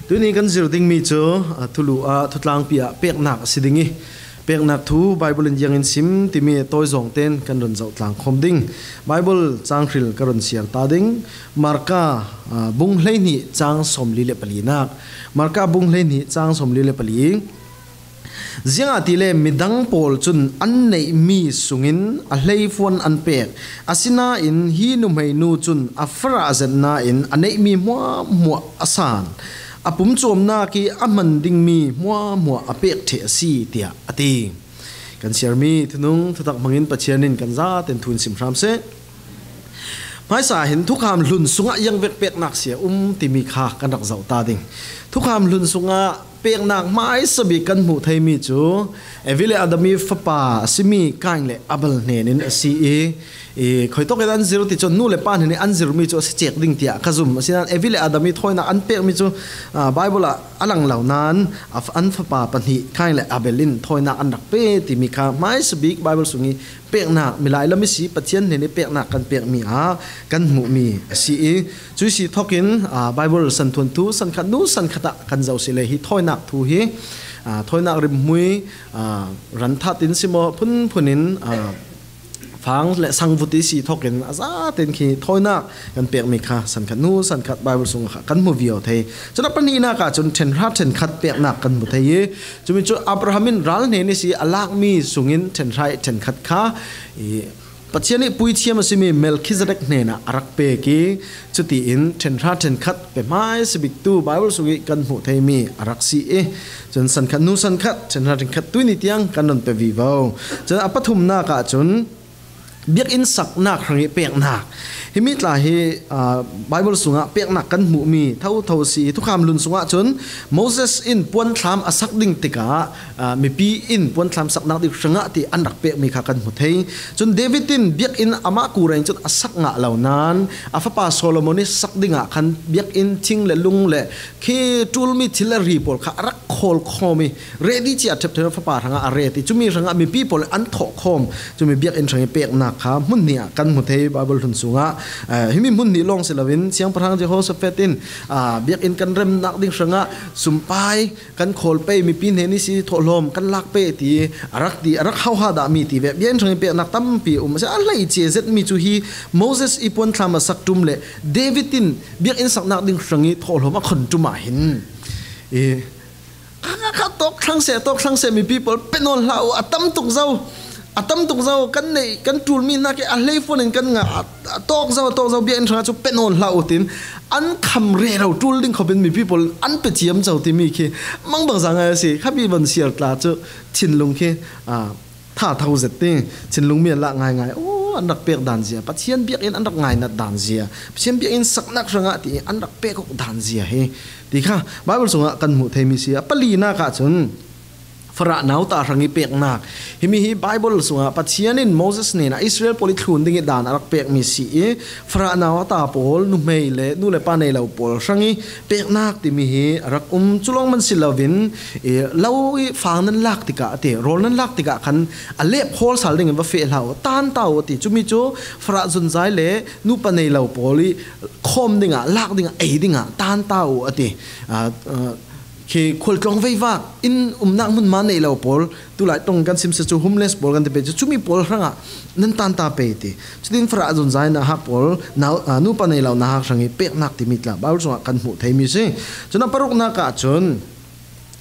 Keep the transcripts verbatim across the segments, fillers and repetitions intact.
Tuni kan zir dingmi cu, a, thulu ah, thutlangpi ah peknak a si ding i, peknak thu Bible in ziangin sim timi tawizawng tein kan run zoh tlang khawm ding. Bible cang hril ka run siar ta ding. Marka, a, bung hleihnih cang sawmli le palinak. Marka bung hleihnih cang sawmli le pali. Ziangahtile midang pawl cun an neihmi sungin a hleifuan an pek. Asinain hi nuhmeinu cun a farah zetna in a neihmi hmuahhmuah a san. A pumcuamnak i a hman dingmi hmuahhmuah a pek ṭheh a si, tiah a ti. Kan siarmi thunung thutak hmangin Pathian in kan zaten thu in sim hram seh. Hmaisa hin thukham hlun sungah ziangvek peknak si a um timi kha kan rak zoh ta ding. Thukham hlun sungah peknak hmaisa bik kan hmuh theimi cu Evi le Adam i fapa a simi Kain le Abel hnen in a si i, i, khuitawk in an zir ti cun nu le pa hnen in an zirmi cu a si cek ding tiah ka zum. Asinain Evi le Adam i thawinak an pekmi cu, aa, Bible ah a lang lo nain a f-, an fapa pahnih Kain le Abel in thawinak an rak pe timi kha hmaisa bik Bible sung i peknak, milai lam i si, Pathian hnen i peknak kan pekmi ah kan hmuhmi a si i, cui si thawkin, aa, Bible santhuan thu sankhat hnu sankhat ah kan zoh si le hi thawinak thu hi, aa, thawinak rimhmui, aa, ranthat in si maw, phunphun in, aa, fang le sangvut i si thawkin a zaten khi thawinak kan pekmi kha sankhat hnu sankhat Bible sung kha kan hmu viau thei. Cun a pahnihnak ah cun ṭhenhra ṭhenkhat peknak kan hmu thei i, cumi cu Abraham in ral hnen i si a lakmi sungin ṭhenhra i ṭhenkhat kha i Pathian i puithiam a simi Melkhizedek hnenah a rak pek i, cutiin ṭhenhra ṭhenkhat pe hmaisa biktu Bible sung i kan hmuh theimi a rak si i, cun sankhat hnu sankhat, ṭhenhra ṭhenkhat tuini tiang kan run pe vivo. Cun a pathumnak ah cun, biakinn saknak hrang i peknak. Himi tla hi, aa, Bible sungah peknak kan hmuhmi thotho si i, thukham hlun sungah cun Moses in puanthlam a sak ding tikah, aa, mipi in puanthlam saknak ding hrangah ti an rak pekmi kha kan hmu thei. Cun David in biakinn amah kureng cun a sak ngah lo nain a fapa Solomon i sak dingah khan biakinn thing le lung le khi ṭulmi thil le ri pawl kha a rak khawl khawm i, ready cia ṭhepṭhep fapa hrangah a ret i, cumi hrangah mipi pawl an thawh khawm, cumi biakinn hrang i peknak kha hmun hnih ah kan hmu thei Bible hlun sungah. Eh, himi hmun hnih lawng si loin, siangpahrang Jehoshaphat in, ah, biakinn kan remnak ding hrangah sumpai kan khawl pei, mipi hnen i si thawhlawm kan lak pei ti a rak ti, a rak hauha dahmi ti ve. Biakinn hrang i peknak tampi a um a si. A hleice zetmi cu hi Moses i puanthlam a sak ṭum le David in biakinn saknak ding hrang i thawhlawm a khon ṭum ah hin, i, kha, kha, kha, tawk thlang seh, tawk thlang seh, mipi pawl pe nawn hlah u, a tam tuk zo, a tam tuk zo, kan neih, kan ṭulmi hna khi a hleifuan in kan ngah, a, a tawk zo, a tawk zo, biakinn hrangah cu pe nawn hlah u, tin an kham rero ṭul ding khawpin mipi pawl an pe ciam co timi khi mangbangza ngai a si. Kha mi van siar tla cu thinlung khi, aa, tha tho zet ti, thinlung mi an lak ngaingai. Aw, an rak pek dan zia, Pathian biakinn an rak ngainat dan zia, Pathian biakinn saknak hrangah ti an rak pek awk dan zia hi ti kha Bible sungah kan hmuh theimi si. A palinak ah cun Farah nauta hrang i peknak. Himi hi Bible sungah Pathian in Moses hnenah Israel pawl i thlun ding i dan a rak pekmi si i, Farah nauta pawl, nuhmei le nu le pa nei lo pawl hrang i peknak timi hi a rak um. Cu lawng man si loin, i, lo i fang nan lak tikah a ti, rawl nan lak tikah khan a lep hawl sal dingin va feh hlah u, tan ta u a ti. Cumi cu Farah zunzai le nupa nei lo pawl i khawm dingah, lak dingah, ei dingah tan ta u a ti. Aa, aa, khi khualtlawng veivak in umnak hmunhma nei lo pawl, tulai tong kan sim si cu homeless pawl kan ti pei cu, cumi pawl hrangah nan tan ta pei ti. Cutin Farah zunzai nauhak pawl, nau, aa, nupa nei lo nauhak hrang i peknak timi tla Bible sungah kan hmuh theimi si. Cun a paruknak ah cun,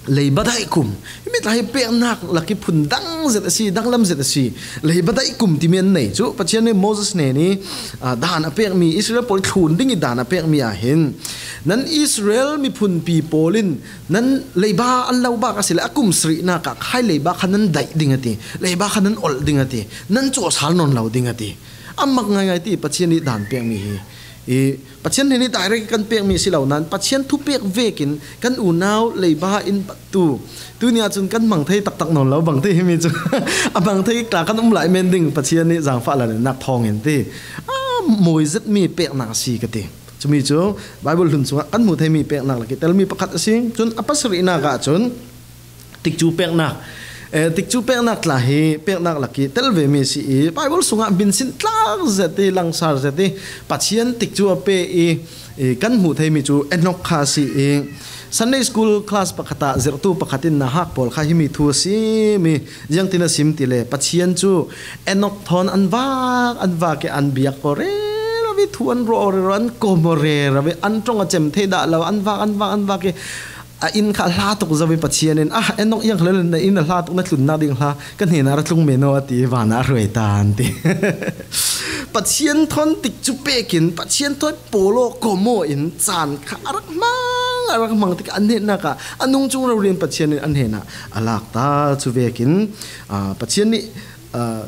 leiba daih kum. Himi tla hi peknak lak i phun dang zet a si, danglam zet a si. Leiba daih kum timi an nei cu, Pathian nih Moses hnen i, aa, dan a pekmi, Israel pawl i thlun ding i dan a pekmi ah hin, nan Israel miphunpi pawl in nan leiba an lo bak a si le, a kum sarihnak ah khai leiba kha nan daih ding a ti, leiba kha nan olh ding a ti, nan cawhsal nawn lo ding a ti. A mak ngaingai ti Pathian nih dan pekmi hi. I, Pathian hnen i direct kan pekmi si lo nain, Pathian thupek vekin kan unau leiba in battu. Tuni ah cun kan hmang thei taktak nawn lo bang ti himi cu. A hmang thei tla kan um lai men ding Pathian nih zangfah la nak thawngin ti. A mawi zetmi peknak a si ka ti. Cumi cu Bible hlun sungah kan hmuh theimi peknak lak i telmi pakhat a si. Cun a pasarihnak ah cun, tikcu peknak. Eh, tikcu peknak tla hi peknak lak i tel vemi a si i, Bible sungah hminsin tlak zet i, langsar zet i, Pathian tikcu a pe i, i, kan hmuh theimi cu Enok kha a si i, Sunday school class pakhat ah zirhtu pakhat in na hak pawl kha himi thu a sim i, ziangtin a sim ti le, Pathian cu Enok thawn an vak, an vak i an biak ko rero i, thu an ruah rero, an kawm rero i, an ṭong a cem thei dah lo, an vak, an vak, an vak i, a inn kha a hla tuk zo i, Pathian in, "Ah, Enok, iang kha le na inn a hla tuk, na tlunnak ding hla ka hnenah ra tlung men aw," a ti, van ah a hruai ta an ti. Pathian thawn tikcu pek in, Pathian thawn pawl aw, kawm aw in caan kha a rak hmang, a rak hmang tikah an hnennak ah a nungcung rori in Pathian in an hnenah a lak ta. Cu vekin, aa, Pathian nih, aa,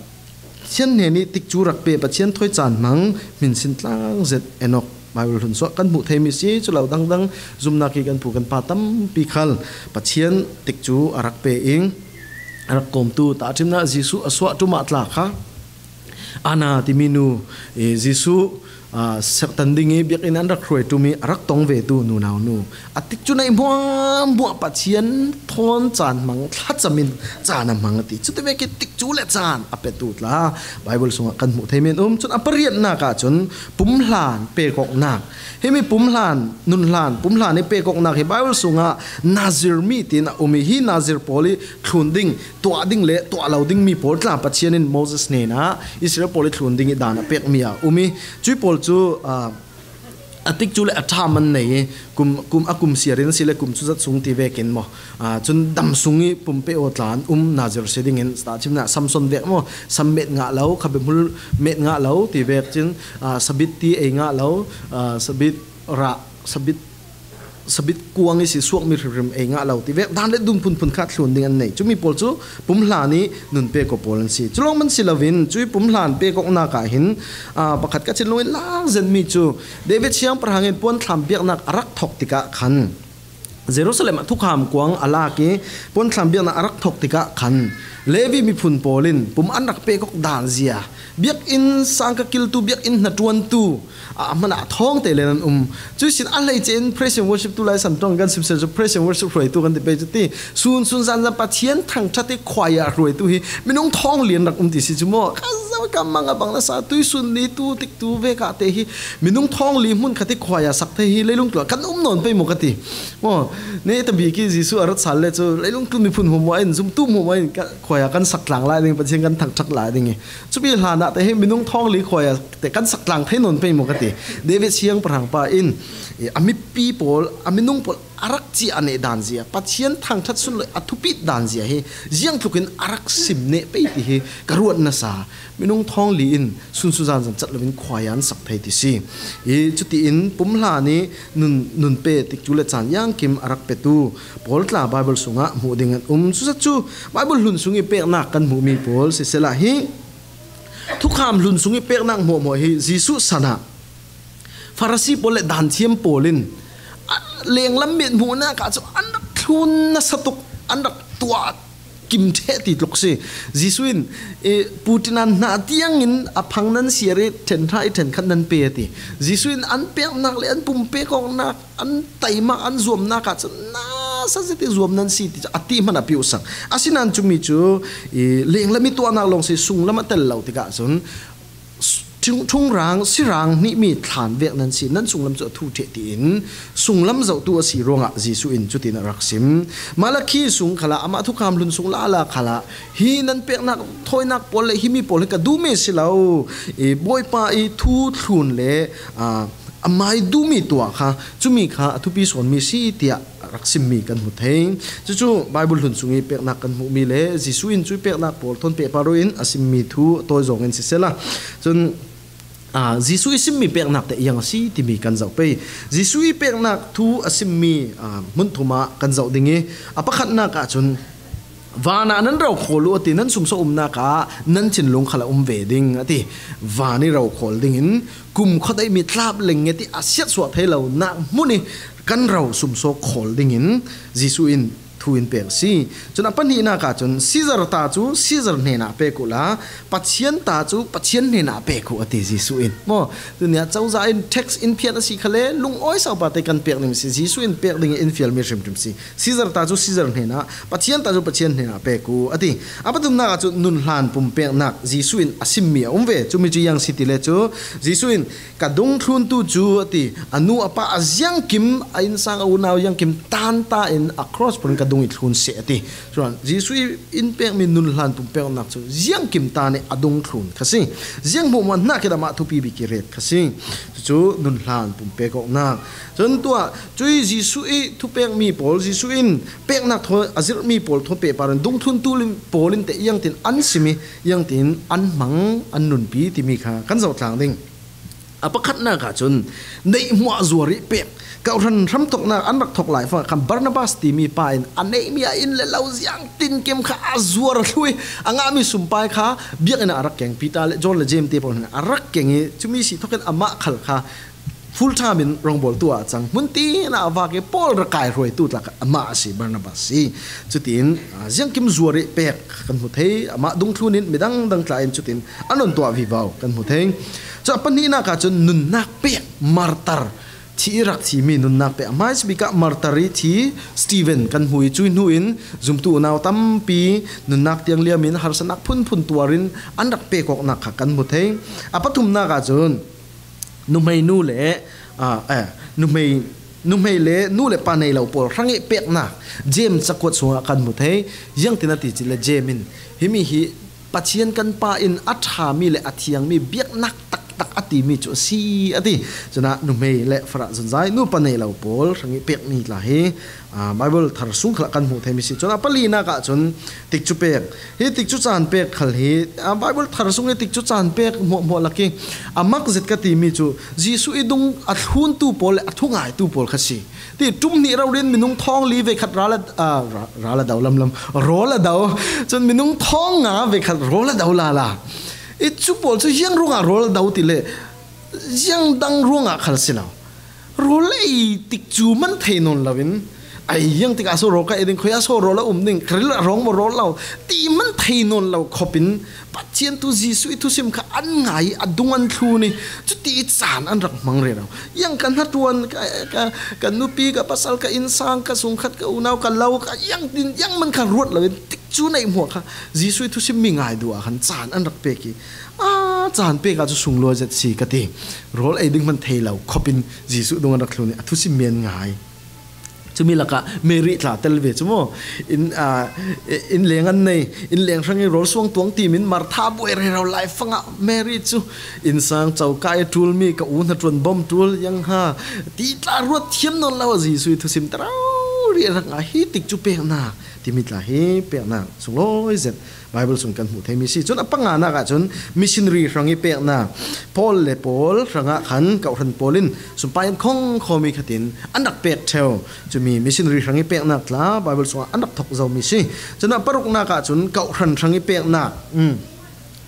Pathian hnen i tikcu rak pe, Pathian thawi caan hmang hminsin tlang zet Enok Baibal hlun suah kan hmuh theimi si. Cu lo dangdang zumnak i kan pu kan pa tampi khal Pathian tikcu a rak pe i a rak kawmtu, tahṭhimnak Jesuh a suah ṭum ah tla kha Anna timi nu, i, Jesuh, aa, serhtan ding i biakinn an rak hruai ṭum i a rak tong vetu nunau nu, a tikcu naih hmuahhmuah Pathian thawn caan hmang, thlacam in caan a hmang a ti. Cuti vekin tikcu le caan a petu tla Baibal sungah kan hmuh thei men um. Cun a pariatnak ah cun pumhlan pekawknak. Himi pumhlan, nunhlan, pumhlan i pekawknak hi Baibal sungah Nazir mi tiin a um i, hi Nazir pawl i thlun ding, tuah ding le tuah lo ding mi pawl tla Pathian in Moses hnenah Israel pawl i thlun ding i dan a pekmi a um i, cui pawl cu, aa, a tikcu le a ṭham an nei i, kum, kum, a kum siar in a si le kum cuzat sung ti vekin maw, aa, cun dam sung i pum pe aw tla an um, Nazir si dingin, tahṭhimnak Samson vek maw, sam met ngah lo, khabe hmul met ngah lo ti vek cin, aa, sabit ti ei ngah lo, aa, sabit rah, sabit sabit kuang i si, suakmi hrimhrim ei ngah lo ti vek, dan le dun phunphun kha thlun ding an nei. Cumi pawl cu pumhlan i nun pekawk pawl an si. Cu lawng man si loin, cui pumhlan pekawknak ah hin, aa, pakhat ka thinlung in lak zetmi cu David siangpahrang in puanthlam biaknak a rak thawk tikah khan, Jerusalem ah thukham kuang a lak i puanthlam biaknak a rak thawk tikah khan Levi miphun pawl in pum an rak pekawk dan zia, biakinn sangka kiltu, biakinn hnaṭuantu, a hmanah thawngte len an um. Cuih sin a hleice in praise and worship, tu lai san ṭong kan simser cu praise and worship hruaitu kan ti pei cu ti. Sun sun zan zan Pathian thangṭhat i khuai ah hruaitu hi minung thawngli an rak um ti si cu maw? Ka zoh ka mang a bang nasa, tuisun ni tu tik tu vek ah te hi minung thawngli hmun khat i khuai ah sak thei hi leilung tluk ah kan um nawn pei maw ka ti. Maw, ne ta bik i Jesuh a rat sal le cu leilung tluk miphun hmuahhmuah in, zumtu hmuahhmuah in ka khuai ah kan sak tlang lai ding, Pathian kan thangṭhat lai ding i. Cumi hlan ah te hi minung thawngli khuai ah te kan sak tlang thei nawn pei maw ka ti. David siangpahrang pa in, i, a mipi pawl, a minung pawl a rak ciah a neh dan zia, Pathian thangṭhat sunlawih a thupit dan zia hi ziangtluk in a rak sim neh pei ti hi ka ruat nasa. Minung thawngli in sunsun zanzan cat loin khuai ah an sak thei ti si. I, cutiin pumhlan i nun, nun pe tikcu le caan ziangkim a rak petu pawl tla Baibal sungah hmuh ding an um. Cucu Baibal hlun sung i peknak kan hmuhmi pawl sisehla hi thukham hlun sung i peknak hmuahhmuah hi Jesuh san ah Farasi pawl le danthiam pawl in a lenglam mit hmuhnak ah cu an rak thlun nasa tuk, an rak tuah kim ṭheh ti tluk si. Jesuh in, eh, putin an hna tiangin a phang nan siar i ṭhen ṭha i ṭhen khat nan pe a ti. Jesuh in an peknak le an pum pekawknak, an taimak, an zuamnak ah cun nasa zet i zuam nan si ti cu a ti hmanh a piuhsak. Asinain cumi cu, eh, lenglam i tuahnak lawng si, sunglam a tel lo tikah cun, Ṭhung-, ṭhungrang, sirang hnihmi thlan vek nan si, nan sunglam cu a thu ṭheh tiin sunglam zohtu a si ruangah Jesuh in cutin a rak sim. Malakhi sung khalah, amah thukham hlun sung lala khalah, hi nan peknak thawinak pawl le himi pawl hi ka duhmi si lo. I Bawipa i thu thlun le, aa, amai duhmi tuah kha, cumi kha a thupi sawnmi si tiah rak simmi kan hmu thei. Cucu Baibal hlun sung i peknak kan hmuhmi le Jesuh in cui peknak pawl thawn pehpar in a simmi thu a tawi zong in sisehla, cun, aa, Jesuh i simmi peknak te iang a si timi kan zoh pei. Jesuh i peknak thu a simmi, aa, hmun thum ah kan zoh ding i, a pakhatnak ah cun, "Van ah nan ro khawl uh," a ti, "nan sumsaw umnak ah nan thinlung khal a um ve ding," a ti. Van i ro khawl dingin kumkhua daihmi tlap leng nget i a siatsuah thei lonak hmun i kan ro sumsaw khawl dingin Jesuh in thu in pek si. Cun a pahnihnak ah cun Caesar ta cu Caesar hnenah pek uhla, Pathian ta cu Pathian hnenah pek uh a ti Jesuh in. Maw, tunia cozah in tax in phiat a si khale, lungawi saupa te kan pek ding si. Jesuh in pek ding in fialmi hrimhrim si. Caesar ta cu Caesar hnenah, Pathian ta cu Pathian hnenah pek uh a ti. A pathumnak ah cun nun hlan pumpeknak Jesuh in a simmi a um ve. Cumi cu ziang si ti le cu Jesuh in, "Ka dungthluntu cu," a ti, a nu a pa a ziangkim, a innsang a unau ziangkim tanta in a cross pun ka dung i thlun seh a ti. Cun Jesuh in pekmi nun hlan pumpeknak cu ziangkim tan i a dungthlun kha si. Ziang hmuahhmuah hnakin amah thupi bik i ret kha si. Cucu nun hlan pumpek awknak. Cun tuah, cui Jesuh i thupekmi pawl, Jesuh in peknak thaw a zirhmi pawl thaw pehpar in dungthluntu pawl in teh iangtin an simi, iangtin an hmang, an nunpi timi kha kan zoh tlang ding. A pakhatnak ah cun neih hmuah zuar i pek, kawhhran hramthawknak an rak thawk lai fangah khan Barnabas timi pa in a neihmi a inn le lo ziang tinkim kha a zuar a thlu i a ngahmi sumpai kha biakinn ah a rak keng. Peter le John le James te pawl hna a rak keng i cumi si thawkin amah khal kha full time in rawngbawltu ah a cang. Hmun tin ah a vak i Paul rak kai hruaitu tla kha amah a si, Barnabas si. Cutin, aa, ziangkim zuar i pek kan hmu thei. Amah dungthlun in midang dang tla in cutin an on tuah vivo kan hmu thei. Cu a pahnihnak ah cun nunnak pek, martar, thi i rak thimi nunnak pek. A hmaisabik ah martar i thi Stephen kan hmu i cui hnu in zumtu unau tampi nunnak tiang liam in harsanak phunphun tuar in an rak pek awknak kha kan hmu thei. A pathumnak ah cun nuhmei nu le, aa, eh, nuhmei, nuhmei le nu le pa nei lo pawl hrang i peknak James cakuat sungah kan hmu thei. Ziangtin a ti cih le James in, "Himi hi Pathian kan Pa in a ṭhami le a thiangmi biaknak taktak a timi cu a si," a ti. Cun ah nuhmei le farah zunzai, nu pa nei lo pawl hrang i pekmi tla hi, aa, Baibal thar sung khal ah kan hmuh theimi si. Cun a palinak ah cun tikcu pek. Hi tikcu caan pek khal hi, aa, Baibal thar sung i tikcu caan pek hmuahhmuah lak i a mak zet ka timi cu Jesuh i dung a thluntu pawl le a thungaitu pawl kha si. Ti ṭum hnih rori in minung thawng li veikhat ral a, aa, ra-, ral a do lamlam, rawl a do. Cun minung thawng nga veikhat rawl a do lala. I cu pawl cu ziang ruangah rawl a do ti le ziang dang ruangah khal si lo. Rawl ei tikcu man thei nawn loin, ai, ziang tikah so rawl ka ei ding, khuia so rawl a um ding, ka ril a rawng maw rawl lo, ti man thei nawn lo khop in Pathian tu Jesuh i thusim kha an ngai i a dung an thlun i cuti i caan an rak hmang rero. Ziang ka hnaṭuan, ka, ka, ka nupi, ka pasal, ka innsang, ka sungkhat, ka unau, ka lo, ka ziang tin, ziang man kha ruat loin tikcu neih hmuah kha Jesuh i thusim mi ngai duh ah khan caan an rak pek i, aa, caan pek ah cu sunglawi zet si ka ti. Rawl ei ding hman thei lo khop in Jesuh dung an rak thlun i a thusim mi an ngai. Cumi lakah Mary tla tel ve cu maw? Inn, aa, inn leng an nei, inn leng hrang i rawl suang tuang tim in Martha buai rero lai fangah Mary cu innsang coka i ṭulmi, ka u hnaṭuan bawm ṭul ziang ha, ti tla ruat thiam nawn lo ah Jesuh i thusim ta rori a rak ngai. Hi tikcu peknak timi tla hi peknak sunglawi zet Baibal sung kan hmuh theimi si. Cun a panganak ah cun missionary hrang i peknak, Paul le Paul hrangah khan kawhhran pawl in sumpai an khong khawm i khatin an rak pek ṭheu. Cumi missionary hrang i peknak tla Baibal sungah an rak thok zomi si. Cun a paruknak ah cun kawhhran hrang i peknak, um,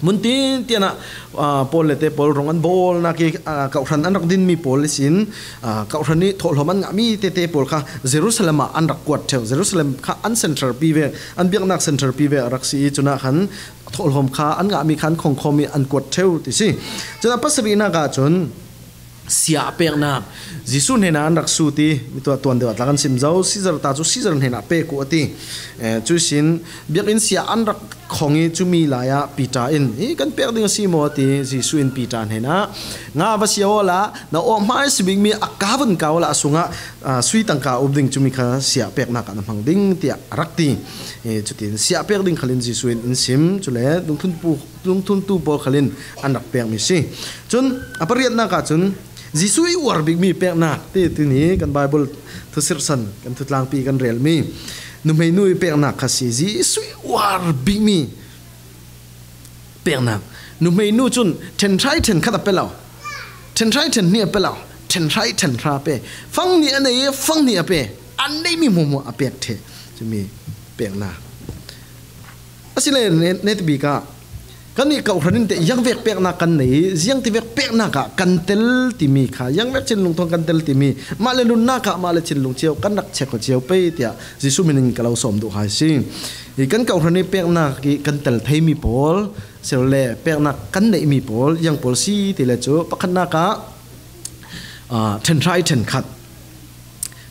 mun tin tianah, aa, Paul le te pawl rong an bawlnak i, aa, kawhhran an rak dinmi pawl ihsin, aa, kawhhran i thawhlawm an ngahmi tete pawl kha Jerusalem ah an rak kuat ṭheu. Jerusalem kha an center pi ve, an biaknak center pi ve a rak si i cunah khan thawhlawm kha an ngahmi kha an khong khawm i an kuat ṭheu ti si. Cun a pasarihnak ah cun siah peknak, Jesuh hnenah an rak sut i, mi tuah tuan deuh ah tla kan sim zo, Caesar ta cu Caesar hnenah pek uh a ti. Eh, cu sin biakinn siah an rak khong i cumi lai ah Peter in, "Hi kan pek ding a si maw?" a ti. Jesuh in Peter hnenah, "Nga va sia awla na awh hmai si bikmi a ka vun kau awla a sungah, aa, sui tangka a up ding cumi kha siah peknak ah na hmang ding," tiah a rak ti. Eh, cutin siah pek ding khalin Jesuh in in sim, cule dungthluntu, dungthluntu pawl khalin an rak pekmi si. Cun a pariatnak ah cun Jesuh i uar bikmi peknak ti, tuni kan Baibal thusirhsan kan thutlangpi kan relmi nuhmei nu i peknak kha si. Jesuh i uar bikmi peknak. Nuhmei nu cun ṭhen hrai ṭhen khat a pe lo, ṭhen hrai ṭhen hnih a pe lo, ṭhen hrai ṭhen hra a pe. Fang hnih a nei i fang hnih a pe. An neihmi hmuahhmuah a pek ṭheh. Cumi peknak. Asile ne-, netbik ah Kannih kawhhran in teh ziangvek peknak kan nei i, ziangtivek peknak ah kan tel timi kha, ziangvek thinlung thawn kan tel timi, mah le nunnak ah mah le thinlung cio kan rak check aw cio pei tiah Jesuh min in ka lo sawm duh hai si. I kan kawhhran i peknak i kan tel theimi pawl, silole peknak kan neihmi pawl, ziang pawl si ti le cu pakhatnak ah, aa, ṭhenhra i ṭhenkhat.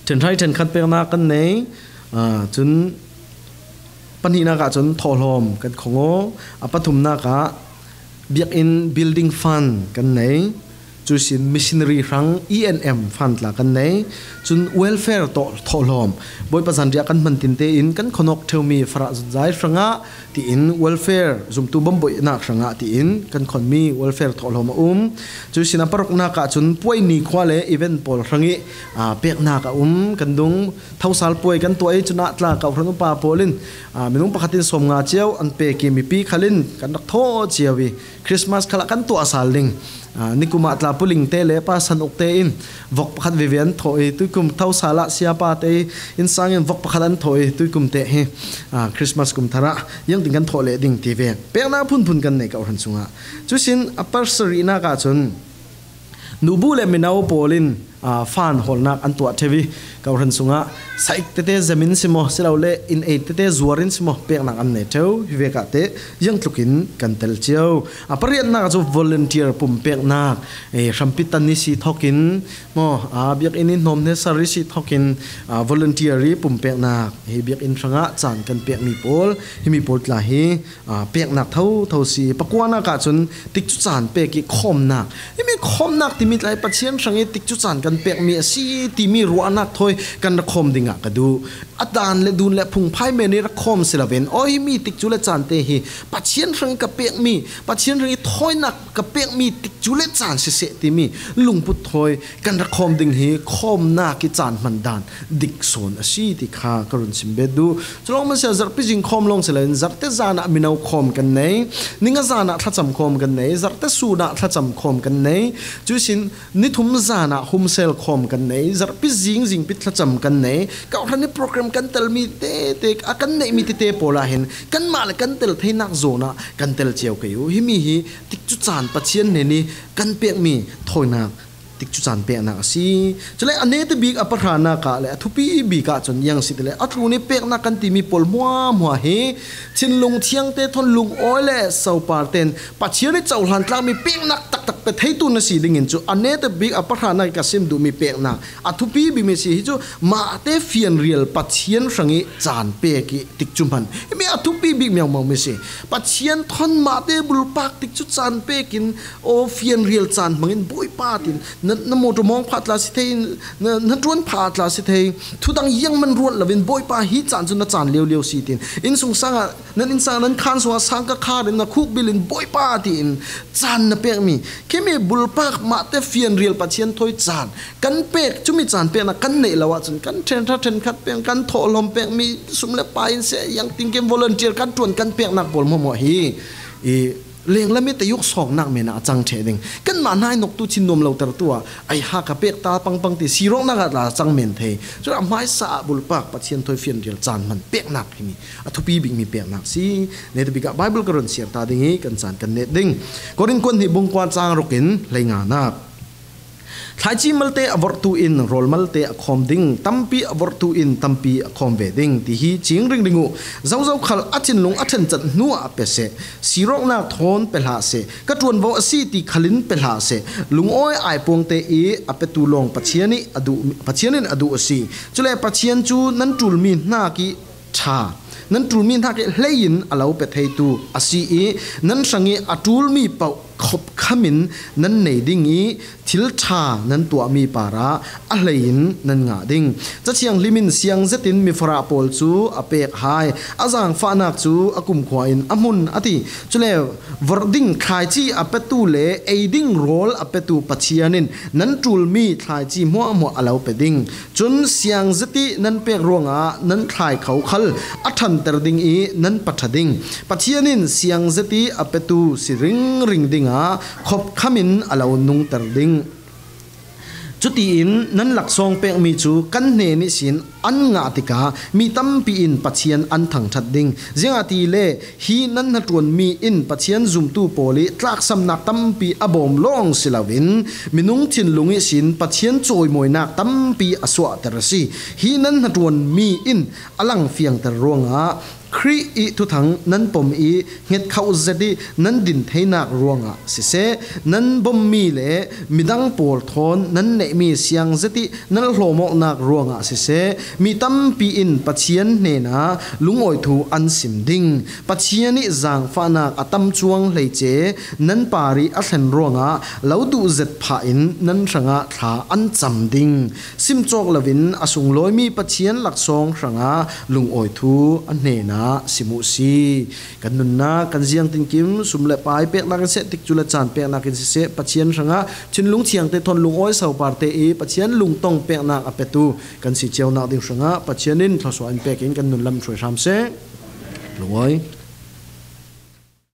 Ṭhenhra i ṭhenkhat peknak kan nei. Aa, cun pahnihnak ah cun thawhlawm kan khong aw. A pathumnak ah biakinn building fund kan nei. Cuihsin missionary hrang E and M fund tla kan nei. Cun welfare tawh thawhlawm, Bawipa zanriah kan hman tinte in kan khonawk ṭheumi farah zunzai hrangah tiin welfare zumtu bawmbawinak hrangah tiin kan khonmi welfare thawhlawm a um. Cuihsin a paruknak ah cun puai ni khua le event pawl hrangih, aa, peknak a um. Kan dung thosal puai kan tuah i cunah tla kawhhran upa pawl in, aa, minung pakhat in sawmnga cio an pek i mipi khal in kan rak thawh cio i Christmas khalah kan tuah sal ding. Aa, nikum ah tla puling te le pa san uk te in vok pakhat vive an thawh i tuikum thosal ah siapa te i innsang in vok pakhat an thawh i tuikum te hi, aa, Christmas kum thar ah ziangtin kan thawh leh ding ti ve. Peknak phunphun kan nei kawhhran sungah. Cuihsin a pasarihnak ah cun nubu le mino pawl in, aa, fund hawlnak an tuah ṭheu i kawhhran sungah saik tete zemin si maw, silole in ei tete zuar in si maw, peknak an nei ṭheu. Hi vek ah teh ziangtluk in kan tel cio. A pariatnak ah cu volunteer pumpeknak, eh, hrampi tan i si thokin maw, aa, biakinn i hnawmhne sar i si thokin, aa, volunteer i pumpeknak, hi biakinn hrangah caan kan pekmi pawl, himi pawl tla hi, aa, peknak thotho si. Pakuanak ah cun tikcu caan pek i khawmnak, himi khawmnak timi tla hi Pathian hrang i tikcu caan kan pekmi a si timi ruahnak thawi kan rak khawm dingah ka duh. A dan le dun le phungphai men i rak khawm si loin, aw, himi tikcu le caan te hi Pathian hrang ka pekmi, Pathian hrang i thawinak ka pekmi tikcu le caan siseh timi lungput thawi kan rak khawm ding hi khawmnak i caan hman dan dik sawn a si ti kha ka run sim bet duh. Cu lawng hmanhsehlaw zarhpi zing khawm lawng si loin zarhte zan ah mino khawm kan nei, ninga zan ah thlacam khawm kan nei, zarhte sun ah thlacam khawm kan nei. Cuihsin ni thum zan ah humsel khawm kan nei, zarhpi zing zingpi thlacam kan nei. Kawhhran i program kan telmi tete, a kan neihmi tete pawl ah hin kanmah le kan tel theinak zawn ah kan tel cio kei u. Himi hi tikcu caan Pathian hnen i kan pekmi thawinak tikcu caan peknak a si. Cule a neta bik a pahranak ah le a thupi bik ah cun ziang si ti le a tlun i peknak kan timi pawl hmuahhmuah hi thinlung thiangte thawn lungawi le sopar ten Pathian i cohlan tlakmi peknak taktak pe theitu na si dingin cu a neta bik a pahranak i ka sim duhmi peknak a thupi bikmi si. Hi cu mahte fianrial Pathian hrang i caan pek i tikcu hman himi a thupi bik miangmangmi si. Pathian thawn mahte bulpak tikcu caan pek in, aw, fianrial caan hmangin Bawipa tin na, na motor mawng phah tla si thei, na, na ṭuan phah tla si thei, thudang ziang man ruat loin Bawipa hi caan cu na caan liolio si tin, inn sung sang ah, nan inn sang, nan khan sungah sang ka khar in na khuk bil in Bawipa tiin caan na pekmi, khimi bulpak mahte fianrial Pathian thawi caan kan pek, cumi caan peknak kan neih lo ahcun kan ṭhenhra ṭhenkhat pek, kan thawhlawm pekmi sum le pai in seh, ziangtinkim volunteer kan ṭuan kan peknak pawl hmuahhmuah hi i lenglam i tayuk sawngnak men ah a cang ṭheh ding. Kanmah hna i noktu thin nuam lotertu ah ai ha ka pek ta pangpang ti sirawknak ah tla a cang men thei. Cun a hmaisa ah bulpak Pathian thawi fianrial caan hman peknak himi a thupi bikmi peknak si. Neta bik ah Baibal ka run siar ta ding i kan caan kan net ding. Korin kuat hnih bung kua cang ruk in hleinganak. Thlaici malte a vorhtu in rawl malte a khawm ding, tampi a vorhtu in tampi a khawm ve ding, ti hi cing ringring uh. Zozo khal a thinlung a ṭhencat hnu ah a pe seh. Sirawknak thawn pe hlah seh. Ka ṭuanvo a si ti khal in pe hlah seh. Lungawi aipuangte i a petu lawng Pathian i a duh, Pathian in a duh a si. Cule Pathian cu nan ṭulmi hnak i ṭha, nan ṭulmi hnak i hlei in a lo pe theitu a si i nan hrang i a ṭulmi paoh khopkham in nan nei ding i thil ṭha nan tuahmi parah a hlei in nan ngah ding. Cathiang hlim in siang zetin mifarah pawl cu a pek hai, a zaangfahnak cu a kumkhua in a hmun a ti. Cule vorh ding thlaici a petu le ei ding rawl a petu Pathian in nan ṭulmi thlaici hmuahhmuah a lo pe ding. Cun siang zet i nan pek ruangah nan thlai kho khal a ṭhanter ding i nan paṭha ding. Pathian in siang zet i a petu si ringring dingah khopkham in a lo nungter ding. Cutiin nan laksawng pekmi cu kan hnen ihsin an ngah tikah mi tampi in Pathian an thangṭhat ding. Ziangahtile hi nan hnaṭuanmi in Pathian zumtu pawl i tlaksamnak tampi a bawm lawng si loin minung thinlung ihsin Pathian cawimawinak tampi a suahter a si. Hi nan hnaṭuanmi in a lang fiangter ruangah Khrih i thuthang nan pom i hnget khauh zet i nan din theinak ruangah siseh, nan bommi le midang pawl thawn nan nehmi siang zet i nan hlawmawknak ruangah siseh, mi tampi in Pathian hnenah lungawi thu an sim ding. Pathian i zaangfahnak a tam cuang hleice nan par i a thlen ruangah lo duh zet phah in nan hrangah thla an cam ding. Sim cawk loin a sunglawimi Pathian laksawng hrangah lungawi thu a hnenah sim uh si. Kan nunnak kan ziangtinkim sum le pai peknak in seh, tikcu le caan peknak in siseh, Pathian hrangah thinlung thiangte thawn lungawi soparte i Pathian lungtong peknak a petu kan si cionak ding hrangah Pathian in thluasuah in pek in kan nun lam hruai hram seh. Lungawi.